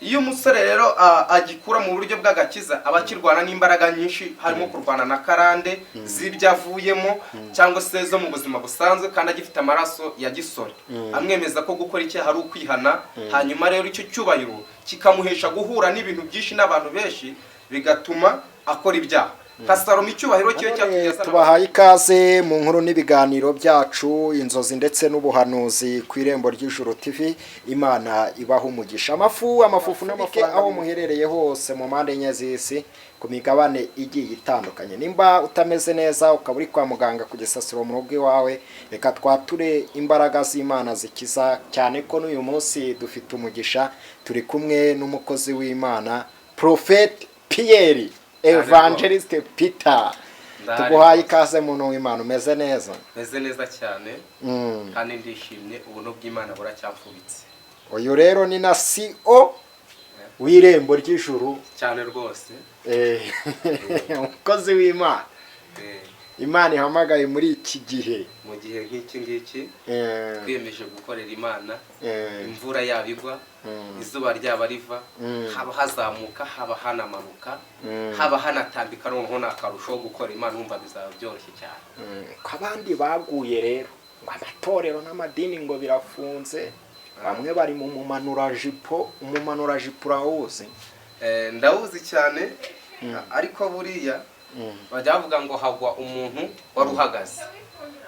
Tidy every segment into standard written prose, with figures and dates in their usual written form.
Iyo umusore rero agikura mu buryo bw'agakiza, aba akirwana n'imbaraga nyinshi, harimo kurwana na karande z'ibyo avuyemo cyangwa se zo mu buzima busanzwe, kandi agifite amaraso ya gisore amwemeza ko gukora icyaha ari ukwihana. Hanyuma rero icyo cyubahiro kikamuhesha guhura n'ibintu byinshi n'abantu benshi, bigatuma akora ibyaha nka Salomo. Icyubahiro cye cyatumye asa Tubahaye ikaze mu nkuru n'ibiganiro byacu, inzozi ndetse n'ubuhanuzi ku Irembo ry'Ijuru TV. Imana ibaha umugisha. Amafu, amafufu n'amafaranga, aho muherereye hose mu mpande enye z'isi, ku migabane igiye itandukanye. Nimba utameze neza, ukaba uri kwa muganga, ku gisasiro, mu rugo iwawe, reka twature imbaraga z'Imana zikiza, cyane ko n'uyu munsi dufite umugisha, turi kumwe n'umukozi w'Imana, Prophet Pierre, Evangeliste Peter. Ndahari Tuguhaye rwose. ikaze, muntu w'Imana. Umeze neza? Meze neza cyane kandi ndishimye, ubuntu bw'Imana buracyamfubitse. Uyu rero ni na CEO w'Irembo ry'Ijuru. Cyane rwose. Umukozi w'Imana Imana ihamagaye muri iki gihe. Mu gihe nk'iki ngiki twiyemeje gukorera Imana, imvura yaba igwa, izuba ryaba riva, haba hazamuka, haba hanamanuka, haba hanatambika, noneho ni akarusho gukora Imana, wumva bizaba byoroshye cyane. Ko abandi baguye rero, ngo amatorero n'amadini ngo birafunze, bamwe bari mu mumanurajipo. Umumanurajipo urawuzi? Ndawuzi cyane, ariko buriya bajya bavuga ngo hagwa umuntu wari uhagaze.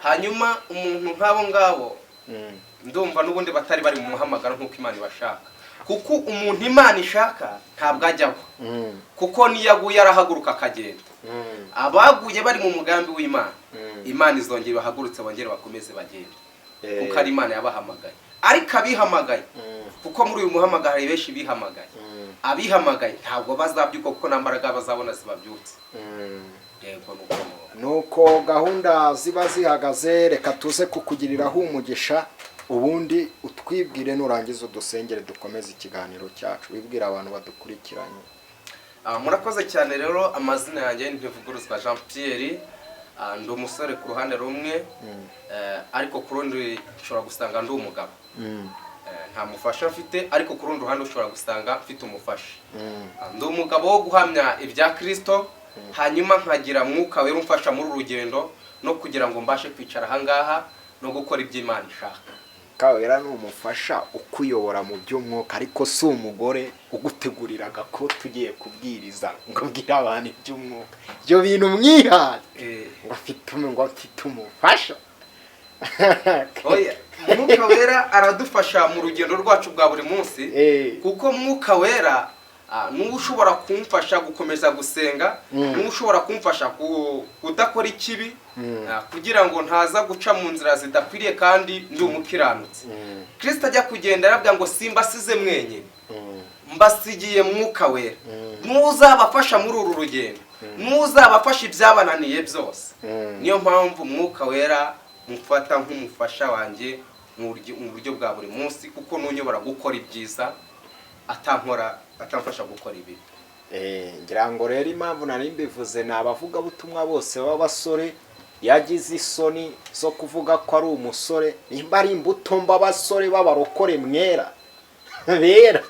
Hanyuma umuntu nk'abo ngabo, ndumva n'ubundi batari bari mu muhamagaro nk'uko Imana ibashaka, kuko umuntu Imana ishaka ntabwo ajyaho, kuko niyo aguye arahaguruka akagenda. Abaguye bari mu mugambi w'Imana, Imana izongera ibahagurutse, bongere bakomeze bagende, kuko ari Imana yabahamagaye. Ariko abihamagaye, kuko muri uyu muhamagaro hari benshi bihamagaye, abihamagaye ntabwo bazabyuka, kuko nta mbaraga bazabona zibabyutse. Yego, nuko. Nuko gahunda ziba zihagaze. Reka tuze kukugiriraho umugisha, ubundi utwibwire, nurangiza udusengere, dukomeze ikiganiro cyacu. Wibwire abantu badukurikiranye. Murakoze cyane rero. Amazina yanjye Ntivuguruzwa Jean Pierre. Ndi umusore ku ruhande rumwe, ariko ku rundi ushobora gusanga ndi umugabo. Nta mufasha mfite, ariko ku rundi ruhande ushobora gusanga mfite umufasha. Ndi umugabo wo guhamya ibya Kirisito, hanyuma nkagira Mwuka Wera umfasha muri uru rugendo no kugira ngo mbashe kwicara ahangaha no gukora ibyo Imana ishaka. Kawera ni umufasha ukuyobora mu by'umwuka, ariko si umugore ugutegurira agakoti ugiye kubwiriza ngo ubwire abantu iby'umwuka. Ibyo bintu mwihaye ngo afite umufasha. Oya, Mwuka Wera aradufasha mu rugendo rwacu bwa buri munsi, kuko Mwuka Wera niwe ushobora kumfasha gukomeza gusenga, niwe ushobora kumfasha kudakora ikibi, kugira ngo ntaza guca mu nzira zidakwiriye kandi ndi umukiranutsi. Kirisito ajya kugenda arabwira ngo: "Simbasize mwenyine, mbasigiye Mwuka Wera, n'uzabafasha muri uru rugendo, n'uzabafasha ibyabananiye byose." Niyo mpamvu Mwuka Wera mufata nk'umufasha wanjye mu buryo bwa buri munsi, kuko n'unyobora gukora ibyiza, atankora, atamfasha gukora ibibi. Ngira ngo rero impamvu nari mbivuze ni abavugabutumwa bose b'abasore yagize isoni zo kuvuga ko ari umusore. Nimba ari imbuto mb'abasore b'abarokore mwera bera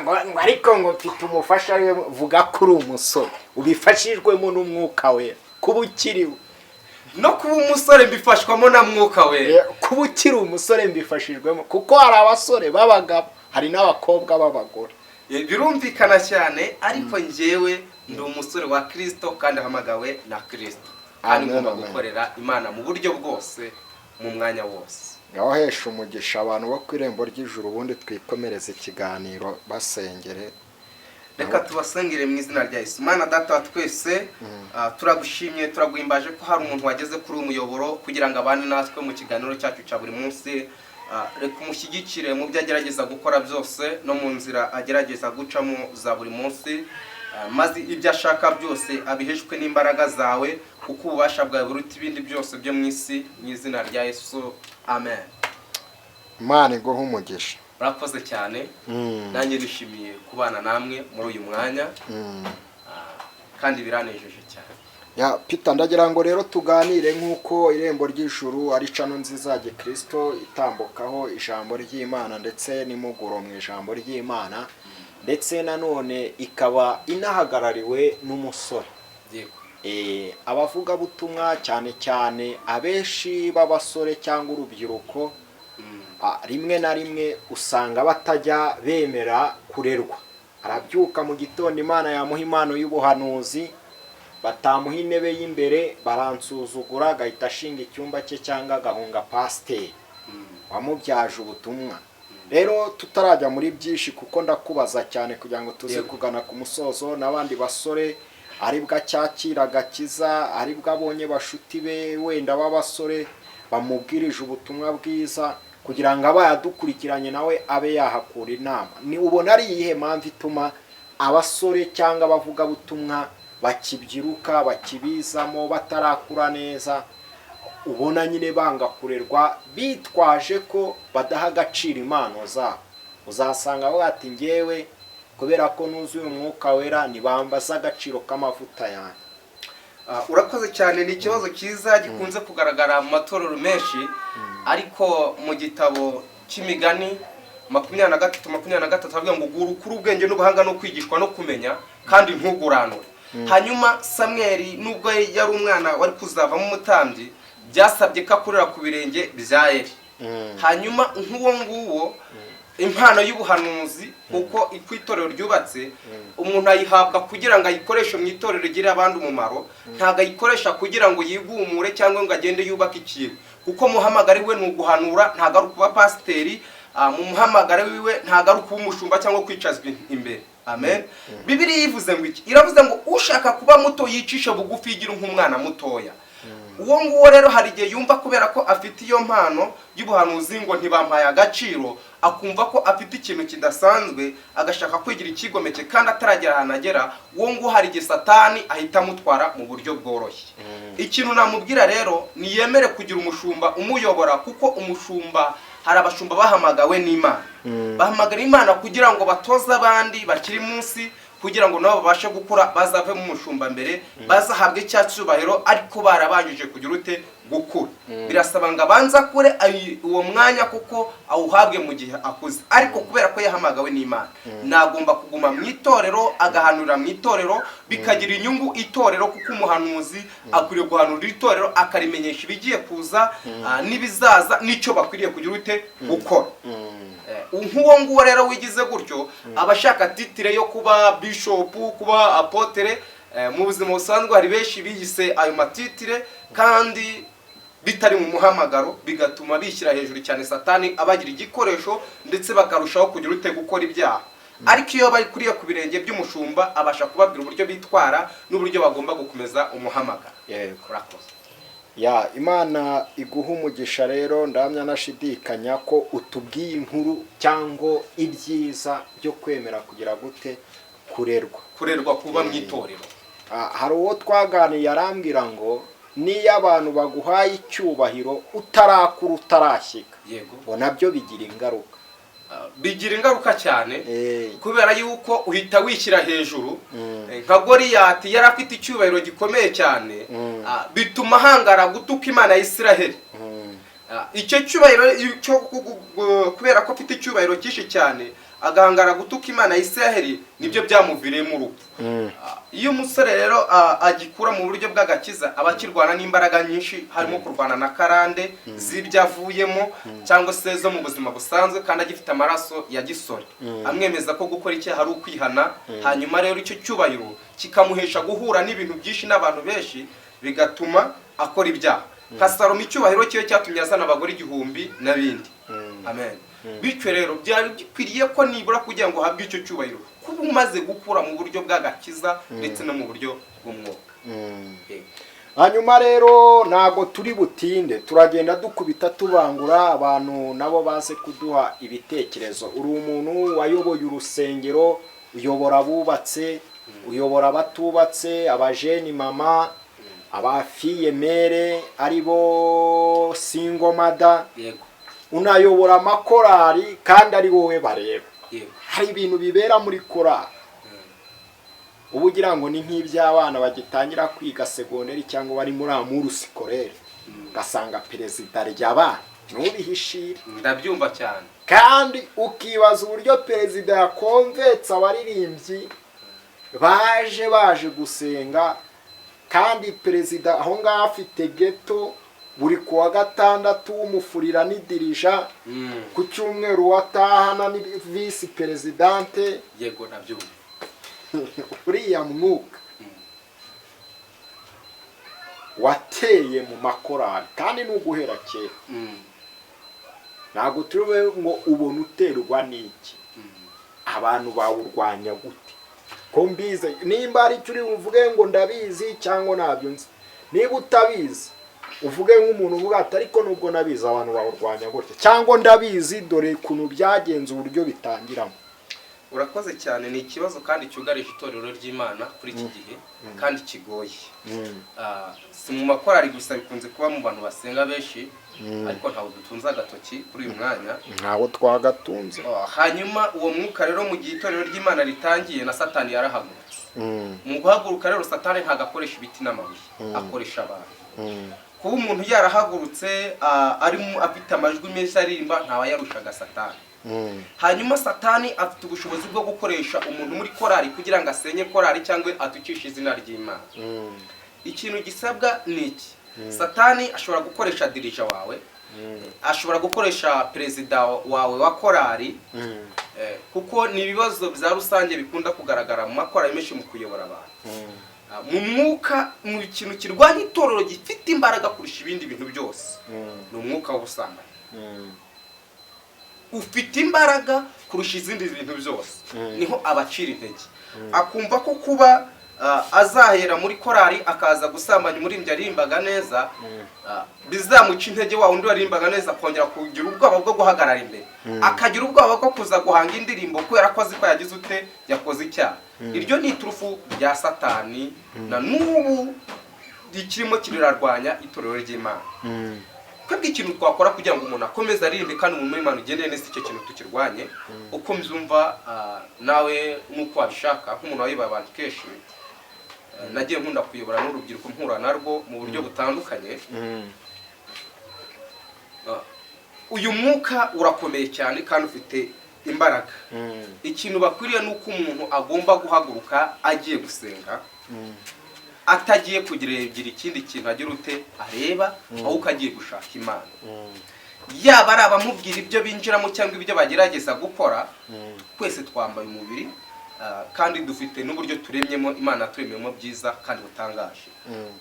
ngo ariko ngo mfite umufasha ariwe. Vuga ko uri umusore ubifashijwemo n'Umwuka Wera, kuba ukiriwe. No kuba umusore mbifashwamo na Mwuka Wera. Kuba ukiri umusore mbifashijwemo, kuko hari abasore b'abagabo, hari n'abakobwa b'abagore. Birumvikana cyane, ariko njyewe ndi umusore wa Kirisito kandi ahamagawe na Kirisito, kandi Amen, ngomba amen. gukorera Imana mu buryo bwose, mu mwanya wose. Ngaho hesha umugisha abantu bo ku Irembo ry'Ijuru, ubundi twikomereze ikiganiro, basengere. Reka tubasengere mu izina rya Yesu. Mana Data wa twese, turagushimye, turaguhimbaje ko hari umuntu wageze kuri uyu muyoboro kugira ngo abane natwe mu kiganiro cyacu cya buri munsi. Reka umushyigikire mu byo agerageza gukora byose no mu nzira agerageza gucamo za buri munsi, maze ibyo ashaka byose abiheshwe n'imbaraga zawe, kuko ububasha bwawe buruta ibindi byose byo mu isi. Mu izina rya Yesu, amen. Imana iguhe umugisha. Murakoze cyane. Nanjye nishimiye kubana namwe muri uyu mwanya, kandi biranejeje cyane. Ya Peter, ndagira ngo rero tuganire nk'uko Irembo ry'Ijuru ari channel nziza ya Gikristo itambukaho ijambo ry'Imana ndetse n'imuguro mu ijambo ry'Imana, ndetse nanone ikaba inahagarariwe n'umusore. Abavugabutumwa cyane cyane abenshi b'abasore cyangwa urubyiruko, rimwe na rimwe usanga batajya bemera kurerwa. Arabyuka mu gitondo, Imana yamuha impano y'ubuhanuzi, batamuha intebe y'imbere, baransuzugura, agahita ashinga icyumba cye cyangwa agahunga pasiteri wamubyaje ubutumwa. Rero tutarajya muri byinshi, kuko ndakubaza cyane kugira ngo tuze kugana ku musozo, n'abandi basore aribwo acyakira agakiza, aribwo abonye bashuti be wenda b'abasore bamubwirije ubutumwa bwiza, kugira ngo abe yadukurikiranye nawe abe yahakura inama. Ni ubona ari iyihe mpamvu ituma abasore cyangwa abavugabutumwa bakibyiruka, bakibizamo, batarakura neza, ubona nyine banga kurerwa bitwaje ko badaha agaciro impano zabo? Uzasanga bavuga ati: "Ngewe kubera ko nuzuye Umwuka Wera, ntibambaza agaciro k'amavuta yanjye." Urakoze cyane, ni ikibazo cyiza gikunze kugaragara mu matorero menshi. Ariko mu gitabo cy'Imigani 23:23 havuga ngo: "Gura ukuri ubwenge n'ubuhanga no kwigishwa no kumenya, kandi ntuguranure." Hanyuma Samweli, nubwo yari umwana wari kuzavamo umutambyi, byasabye ko akurira ku birenge bya Eli. Hanyuma nk'uwo nguwo, impano y'ubuhanuzi, kuko uko itorero ryubatse, umuntu ayihabwa kugira ngo ayikoreshe mu itorero rigirire abandi umumaro. Ntabwo ayikoresha kugira ngo yigumure cyangwa ngo agende yubake ikintu, kuko muhamagare we ni uguhanura, ntabwo ari ukuba pasiteri. Mu muhamagare wiwe ntabwo ari ukuba umushumba cyangwa kwicazwa imbere. Amen. Bibiliya yivuze ngo iki? Iravuze ngo: "Ushaka kuba muto yicishe bugufi, yigira nk'umwana mutoya." Uwo nguwo rero hari igihe yumva kubera ko afite iyo mpano y'ubuhanuzi ngo ntibampaye agaciro, akumva ko afite ikintu kidasanzwe, agashaka kwigira icyigomeke kandi ataragera ahantu agera. Uwo nguwo hari igihe Satani ahita amutwara mu buryo bworoshye. Ikintu namubwira rero, niyemere kugira umushumba umuyobora, kuko umushumba, hari abashumba bahamagawe n'Imana, bahamagara Imana kugira ngo batoze abandi bakiri munsi, kugira ngo nabo babashe gukura, bazavemo umushumba mbere, bazahabwe cya cyubahiro, ariko barabanjije kugira ute? Gukura. Birasaba ngo abanze akure uwo mwanya, kuko awuhabwe mu gihe akuze. Ariko kubera ko yahamagawe n'Imana, nagomba kuguma mu itorero, agahanurira mu itorero, bikagira inyungu itorero, kuko umuhanuzi akwiriye guhanurira itorero, akarimenyesha ibigiye kuza, n'ibizaza, n'icyo bakwiriye kugira ute? Gukora. Nk'uwo nguwo rero wigize gutyo, aba ashaka titre yo kuba bishopu, kuba apôtre. Mu buzima busanzwe hari benshi biyise ayo ma titre kandi bitari mu muhamagaro, bigatuma bishyira hejuru cyane, Satani abagira igikoresho, ndetse bakarushaho kugira ute? Gukora ibyaha. Ariko iyo bari kuriya ku birenge by'umushumba, abasha kubabwira uburyo bitwara n'uburyo bagomba gukomeza umuhamagaro. Urakoze. Ya, Imana iguha umugisha. Rero ndahamya nashidikanya ko utubwiye inkuru cyangwa ibyiza byo kwemera kugira gute? Kurerwa. Kurerwa, kuba mu itorero. Hari uwo twaganiye arambwira ngo niyo abantu baguhaye icyubahiro utarakura, utarashyika, ngo nabyo bigira ingaruka. Bigira ingaruka cyane, kubera yuko uhita wishyira hejuru. Nka Goriyati yari afite icyubahiro gikomeye cyane, bituma ahangara gutuka Imana ya Isiraheli. Icyo cyubahiro cyo kubera ko afite icyubahiro cyinshi cyane, agahangara gutuka Imana ya Isiraheli, nibyo byamuviriyemo urupfu. Iyo umusore rero agikura mu buryo bw'agakiza, aba akirwana n'imbaraga nyinshi, harimo kurwana na karande z'ibyo avuyemo cyangwa se zo mu buzima busanzwe, kandi agifite amaraso ya gisore amwemeza ko gukora icyaha ari ukwihana. Hanyuma rero icyo cyubahiro kikamuhesha guhura n'ibintu byinshi n'abantu benshi, bigatuma akora ibyaha. Nka Salomo, icyubahiro cyiwe cyatumye azana abagore 1000 n'abindi. Amen. Bityo rero byari bikwiriye ko nibura kugira ngo uhabwe icyo cyubahiro, kuba umaze gukura mu buryo bw'agakiza ndetse no mu buryo bw'umwuka. Yego. Hanyuma rero ntabwo turi butinde, turagenda dukubita tubangura, abantu nabo baze kuduha ibitekerezo. Uri umuntu wayoboye urusengero, uyobora abubatse, uyobora abatubatse, aba jeunes mama, aba fille-mère, ari bo single mother, unayobora amakorari kandi ari wowe bareba. Hari ibintu bibera muri korari. Uba ugira ngo ni nk'iby'abana bagitangira kwiga segonderi cyangwa bari muri amour scolaire, ugasanga perezida arya abana, ntubihishire. Ndabyumva cyane. Kandi ukibaza uburyo perezida yakonvetse abaririmbyi baje gusenga, kandi perezida aho ngaho afite geto buri kuwa gatandatu w'umufurira n'idirija, ku cyumweru watahana ni visi perezidante. Yego, ndabyumva. Uriya mwuka wateye mu makorali, kandi ni uguhera kera. Ntabwo turi bube ngo ubone uterwa n'iki, abantu bawurwanya gute? Ko mbizi, nimba ari icyo uri buvuge ngo ndabizi cyangwa ntabyo nzi, niba utabizi uvuge nk'umuntu uvuga ati: "Ariko nubwo nabizi, abantu bawurwanya gutya," cyangwa "Ndabizi, dore ukuntu byagenze, uburyo bitangiramo." Urakoze cyane. Ni ikibazo kandi cyugarije itorero ry'Imana kuri iki gihe kandi kigoye. Si mu makorari gusa, bikunze kuba mu bantu basenga benshi, ariko ntabwo dutunze agatoki kuri uyu mwanya. Ntawo twagatunze. Hanyuma uwo mwuka rero, mu gihe itorero ry'Imana ritangiye, na Satani yarahagurutse. Mu guhaguruka rero, Satani ntabwo akoresha ibiti n'amabuye, akoresha abantu. Kuba umuntu yarahagurutse, arimo afite amajwi meza aririmba, ntawayarushaga Satani. Hanyuma Satani afite ubushobozi bwo gukoresha umuntu muri korali kugira ngo asenye korali cyangwa atukishe izina ry'Imana. Ikintu gisabwa ni iki: Satani ashobora gukoresha dirija wawe, ashobora gukoresha perezida wawe wa korali, kuko ni ibibazo bya rusange bikunda kugaragara mu makorali menshi mu kuyobora abantu. Mu mwuka, mu kintu kirwanya itorero gifite imbaraga kurusha ibindi bintu byose, ni umwuka w'ubusambanyi. Ufite imbaraga kurusha izindi bintu byose. Niho abacira intege, akumva ko kuba azahera muri korali akaza gusambanya umuririmbyi aririmbaga neza, bizamuca intege wa wundi waririmbaga neza, akongera kugira ubwoba bwo guhagarara imbere, akagira ubwoba bwo kuza guhanga indirimbo kubera ko azi ko yagize ute, yakoze icyaha. Iryo ni iturufu rya Satani na n'ubu rikirimo kirarwanya itorero ry'Imana. Twebwe ikintu twakora kugira ngo umuntu akomeze aririmbe kandi umurimo w'Imana ugende neza, icyo kintu tukirwanye uko mbyumva, nawe nk'uko wabishaka, nk'umuntu wayoboye abantu kenshi, nagiye nkunda kuyobora n'urubyiruko, mpura narwo mu buryo butandukanye. Uyu mwuka urakomeye cyane kandi ufite imbaraga. Ikintu bakwiriye ni uko umuntu agomba guhaguruka agiye gusenga, atagiye kugira ikindi kintu agira ute areba, ahubwo agiye gushaka Imana. Yaba ari abamubwira ibyo binjiramo cyangwa ibyo bagerageza gukora, twese twambaye umubiri, kandi dufite n'uburyo turemyemo, Imana yaturemyemo byiza kandi butangaje.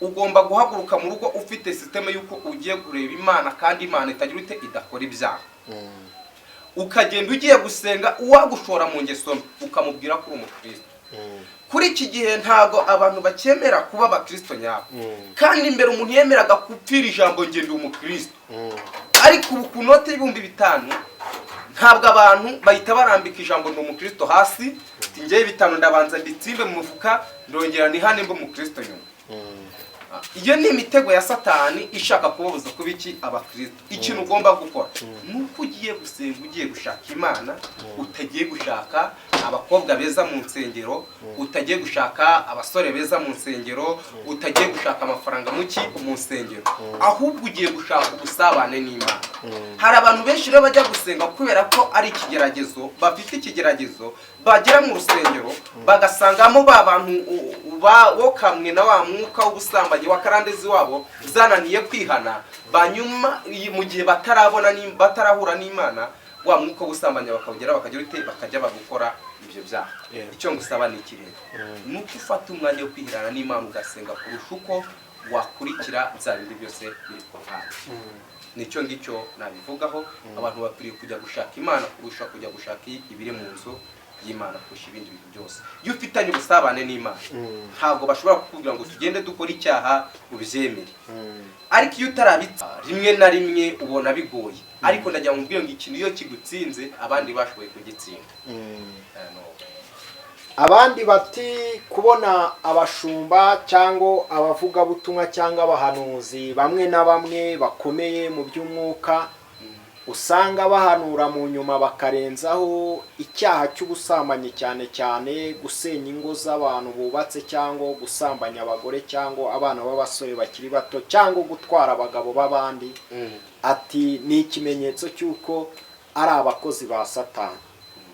Ugomba guhaguruka mu rugo ufite système y'uko ugiye kureba Imana, kandi Imana itagira ute, idakora ibyaha. Ukagenda ugiye gusenga, uwagushora mu ngeso mbi ukamubwira ko uri umukristo. Kuri iki gihe ntabwo abantu bakemera kuba abakristo nyabo, kandi mbere umuntu yemeraga gupfira ijambo "Ngende umukristo", ariko ubu ku note y'ibihumbi 5 ntabwo abantu bahita barambika ijambo "Ndi umukristo" hasi, ati: "Ngewe 5 ndabanza mbitsimbe mu mufuka, ndongera nihane mbe umukristo nyuma." Iyo ni imitego ya Satani ishaka kubabuza kuba iki, abakristo. Ikintu ugomba gukora ni uko ugiye gusenga ugiye gushaka Imana, utagiye gushaka abakobwa beza mu nsengero, utagiye gushaka abasore beza mu nsengero, utagiye gushaka amafaranga muki mu nsengero, ahubwo ugiye gushaka ubusabane n'Imana. Hari abantu benshi rero bajya gusenga kubera ko ari ikigeragezo bafite, ikigeragezo bagera mu rusengero bagasangamo ba bantu bokamwe na wa mwuka w'ubusambanyi wa karandezi wabo zananiye kwihana. Banyuma mu gihe batarabona batarahura n'Imana, wa mwuka w'ubusambanyi bakawugera, bakagira ute, bakajya bagukora ibyo byaha. Icyo ngusaba ni iki rero? Ni uko ufata umwanya wo kwihirana n'Imana, ugasenga kurusha uko wakurikira bya bindi byose biri ku ruhande. Nicyo ngicyo nabivugaho. Abantu bakwiriye kujya gushaka Imana kurusha kujya gushaka ibiri mu nzu y'Imana, kurusha ibindi bintu byose. Iyo ufitanye ubusabane n'Imana, ntabwo bashobora kukubwira ngo tugende dukore icyaha ubyemere. Ariko iyo utarabitsa, rimwe na rimwe ubona bigoye, ariko ndagira ngo mbwire ngo ikintu iyo kigutsinze, abandi bashoboye kugitsinda. No. Abandi bati kubona abashumba cyangwa abavugabutumwa cyangwa abahanuzi bamwe na bamwe bakomeye mu by'umwuka, Usanga bahanura mu nyuma bakarenzaho icyaha cy'ubusambanyi, cyane cyane gusenya ingo z'abantu bubatse, cyangwa gusambanya abagore cyangwa abana b'abasore bakiri bato, cyangwa gutwara abagabo b'abandi. Ati ni ikimenyetso cy'uko ari abakozi ba Satani,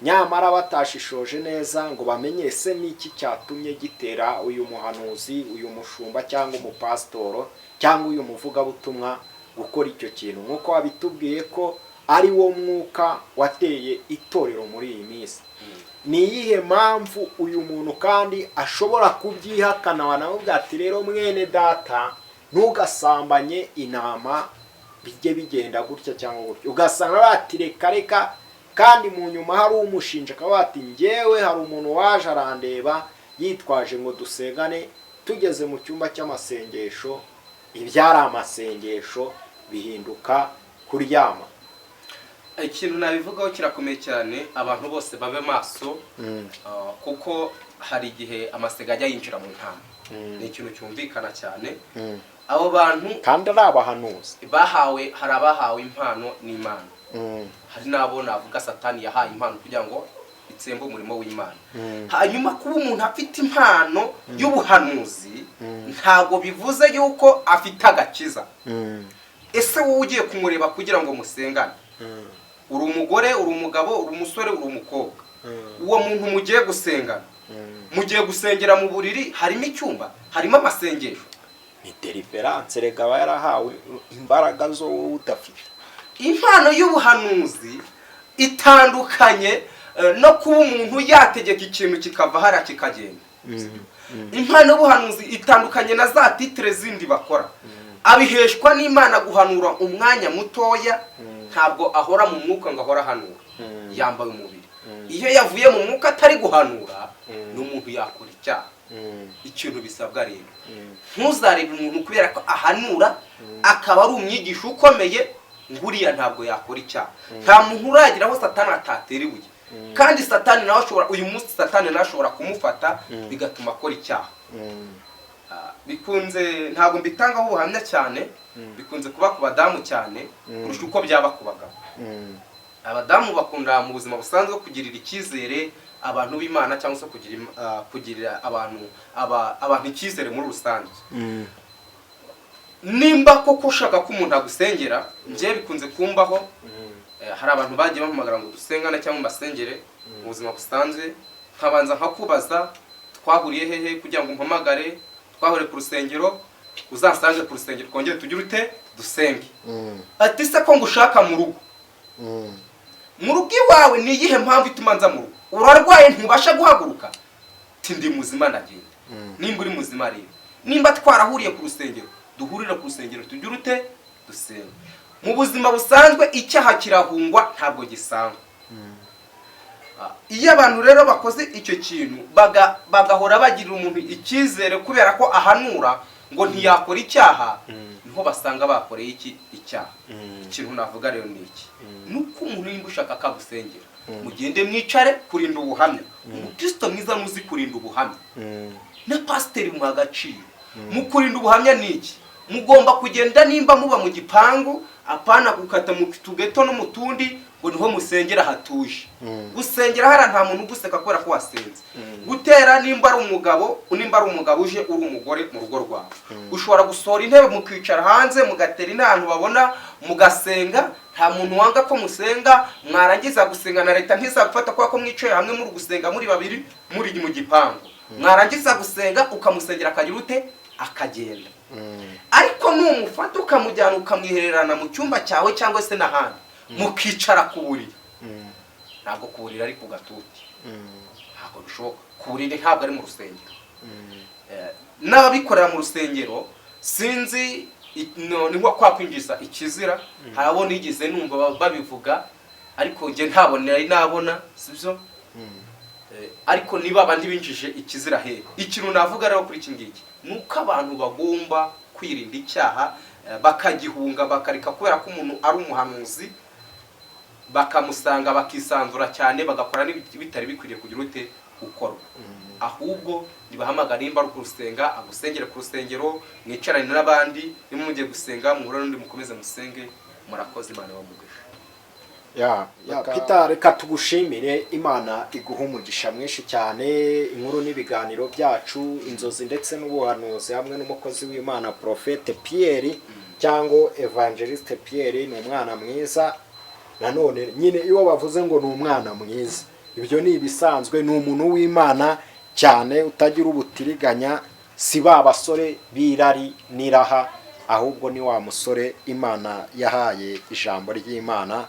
nyamara batashishoje neza ngo bamenye ese n'iki cyatumye gitera uyu muhanuzi, uyu mushumba cyangwa umupasitoro cyangwa uyu muvugabutumwa gukora icyo kintu, nk'uko wabitubwiye ko ari wo mwuka wateye itorero muri iyi minsi. Ni iyihe mpamvu uyu muntu kandi ashobora kubyihakana, wanamubwira ati: "Rero mwene data, ntugasambanye intama, bijye bigenda gutya cyangwa gutya," ugasanga bati: "Reka reka," kandi mu nyuma hari umushinja akaba bati: "Njyewe hari umuntu waje arandeba yitwaje ngo dusengane, tugeze mu cyumba cy'amasengesho ibyari amasengesho bihinduka kuryama"? Ikintu nabivugaho kirakomeye cyane. Abantu bose babe maso, kuko hari igihe amasega ajya yinjira mu ntama. Ni ikintu cyumvikana cyane. Abo bantu kandi ari abahanuzi. Bahawe, hari abahawe impano n'Imana, hari n'abo navuga Satani yahaye impano kugira ngo itsembe umurimo w'Imana. Hanyuma kuba umuntu afite impano y'ubuhanuzi ntabwo bivuze yuko afite agakiza. Ese wowe ugiye kumureba kugira ngo musengane, uri umugore, uri umugabo, uri umusore, uri umukobwa, uwo muntu mugiye gusengana, mugiye gusengera mu buriri, harimo icyumba, harimo amasengesho? Ni deliverance rega, aba yarahawe imbaraga zo wowe udafite. Impano y'ubuhanuzi itandukanye no kuba umuntu yategeka ikintu kikava hariya kikagenda. Impano y'ubuhanuzi itandukanye na za titre zindi bakora. Abiheshwa n'Imana guhanura umwanya mutoya, ntabwo ahora mu mwuka ngo ahora ahanura yambaye umubiri. Iyo yavuye mu mwuka atari guhanura, ni umuntu yakora icyaha. Ikintu bisabwa rero, ntuzarebe umuntu kubera ko ahanura akaba ari umwigisha ukomeye ngo uriya ntabwo yakora icyaha. Nta muntu uragira aho Satani atatera ibuye, kandi Satani nawe ashobora, uyu munsi Satani nawe ashobora kumufata bigatuma akora icyaha. Bikunze, ntabwo mbitangaho ubuhamya cyane, bikunze kuba ku badamu cyane kurusha uko byaba ku bagabo. Abadamu bakunda mu buzima busanzwe kugirira icyizere abantu b'Imana, cyangwa se kugirira abantu icyizere muri rusange. Nimba koko ushaka ko umuntu agusengera, njyewe bikunze kumbaho, hari abantu bagiye bampamagara ngo dusengane cyangwa mbasengere mu buzima busanzwe, nkabanza nkakubaza: "Twahuriye hehe kugira ngo umpamagare?" "Twahuriye ku rusengero." "Uzansange ku rusengero twongere tugire ute, dusenge." Ati: "Se ko ngushaka mu rugo, mu rugo iwawe, ni iyihe mpamvu ituma nza mu rugo? Urarwaye, ntubasha guhaguruka?" Ati: "Ndi muzima, ndagenda." Nimba uri muzima rero, nimba twarahuriye ku rusengero, duhurire ku rusengero tugire ute, dusenge. Mu buzima busanzwe icyaha kirahungwa, ntabwo gisangwa. Iyo abantu rero bakoze icyo kintu bagahora bagirira umuntu icyizere kubera ko ahanura ngo ntiyakora icyaha, niho basanga bakoreye iki, icyaha. Ikintu navuga rero ni iki: ni uko umuntu nimba ushaka ko agusengera, mugende mwicare. Kurinda ubuhamya, umukristo mwiza nuzi kurinda ubuhamya, na pasiteri muha agaciro. Mu kurinda ubuhamya ni iki? Mugomba kugenda, nimba muba mu gipangu, apana gukata mu tugeto no mu tundi ngo niho musengera hatuje. Gusengera hariya nta muntu uguseka kubera ko wasenze. Gutera, nimba ari umugabo uje uri umugore mu rugo rwawe, ushobora gusohora intebe mukicara hanze, mugatera intantu babona, mugasenga. Nta muntu wanga ko musenga. Mwarangiza gusenga, na leta ntizagufata kubera ko mwicaye hamwe muri gusenga muri babiri muri mu gipangu. Mwarangiza gusenga, ukamusengera, akagira ute, akagenda. Ariko numufata ukamujyana ukamwihererana mu cyumba cyawe cyangwa se n'ahandi, mukicara ku buriri, ntabwo ku buriri ari ku gatuti, ntabwo bishoboka. Ku buriri ntabwo ari mu rusengero. N'ababikorera mu rusengero sinzi, ni nko kwa kwinjiza ikizira. Hari abo nigeze numva babivuga, ariko njye ntabwo nari nabona, sibyo? Ariko niba abandi binjije ikizira he. Ikintu navuga rero kuri iki ngiki ni uko abantu bagomba kwirinda icyaha, bakagihunga, bakareka kubera ko umuntu ari umuhanuzi bakamusanga bakisanzura cyane, bagakora n'ibitari bikwiriye kugira ute, gukorwa. Ahubwo nibahamagara, nimba ari gusenga, agusengere ku rusengero, mwicarane n'abandi. Niba mugiye gusenga, muhure n'undi, mukomeze musenge. Murakoze, Imana ibahe umugisha. Ya, Peter, reka tugushimire. Imana iguha umugisha mwinshi cyane. Inkuru n'ibiganiro byacu, inzozi ndetse n'ubuhanuzi, hamwe n'umukozi w'Imana Prophète Pierre cyangwa Evangeliste Pierre. Ni umwana mwiza. Nanone nyine iyo bavuze ngo ni umwana mwiza, ibyo ni ibisanzwe. Ni umuntu w'Imana cyane, utagira ubutiriganya. Si ba basore b'irari n'iraha, ahubwo ni wa musore Imana yahaye ijambo ry'Imana.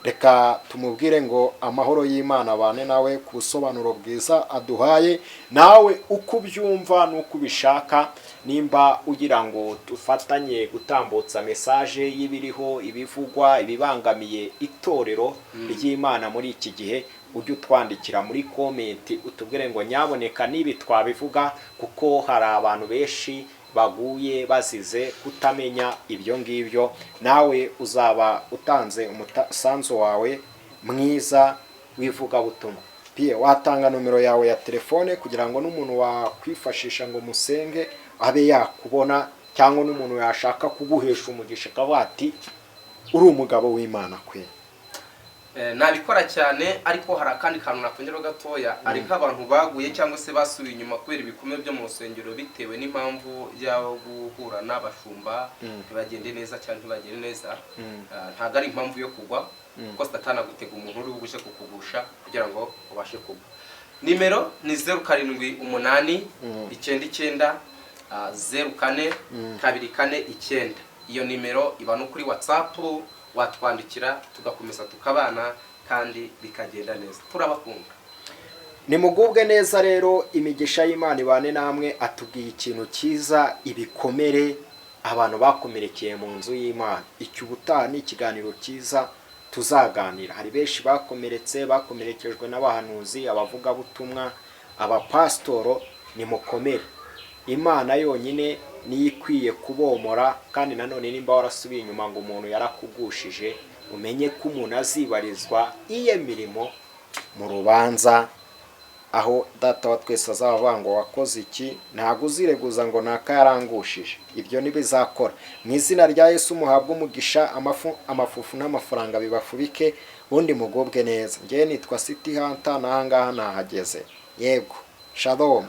Reka tumubwire ngo amahoro y'Imana abane nawe ku busobanuro bwiza aduhaye. Nawe uko ubyumva n'uko ubishaka, nimba ugira ngo dufatanye gutambutsa message y'ibiriho, ibivugwa, ibibangamiye itorero ry'Imana muri iki gihe, ujye utwandikira muri comment, utubwire ngo nyaboneka nibi twabivuga, kuko hari abantu benshi baguye bazize kutamenya ibyo ngibyo. Nawe uzaba utanze umusanzu wawe mwiza w'ivugabutumwa. Piye, watanga nomero yawe ya telefone kugira ngo n'umuntu wakwifashisha ngo musenge abe yakubona, cyangwa n'umuntu yashaka kuguhesha umugisha akavuga ati uri umugabo w'Imana kwe. Nabikora cyane, ariko hari akandi kantu nakongeraho gatoya. Hari nk'abantu baguye cyangwa se basubiye inyuma kubera ibikomere byo mu rusengero, bitewe n'impamvu yo guhura n'abashumba ntibagende neza cyangwa ntibagende neza. Ntabwo ari impamvu yo kugwa, kuko Satani agutega umuntu uri buje kukugusha kugira ngo ubashe kugwa. Nimero ni 078 99 04 249. Iyo nimero iba no kuri WhatsApp, watwandikira tugakomeza tukabana kandi bikagenda neza. Turabakunda. Nimugubwe neza rero, imigisha y'Imana ibane namwe. Atubwiye ikintu cyiza, ibikomere abantu bakomerekeye mu nzu y'Imana. Icyo ubutaha ni ikiganiro cyiza tuzaganira. Hari benshi bakomeretse, bakomerekejwe n'abahanuzi, abavugabutumwa, abapasitoro. Nimukomere, Imana yonyine niyo ikwiye kubomora. Kandi nanone nimba warasubiye inyuma ngo umuntu yarakugushije, umenye ko umuntu azibarizwa iye mirimo mu rubanza, aho Data wa twese azaba avuga ngo wakoze iki. Ntabwo uzireguza ngo naka yarangushije, ibyo ntibizakora. Mu izina rya Yesu muhabwe umugisha. Amafu, amafufu n'amafaranga bibafubike, ubundi mugubwe neza. Ngewe nitwa City Hunter, n'ahangaha nahageze. Yego, shalom.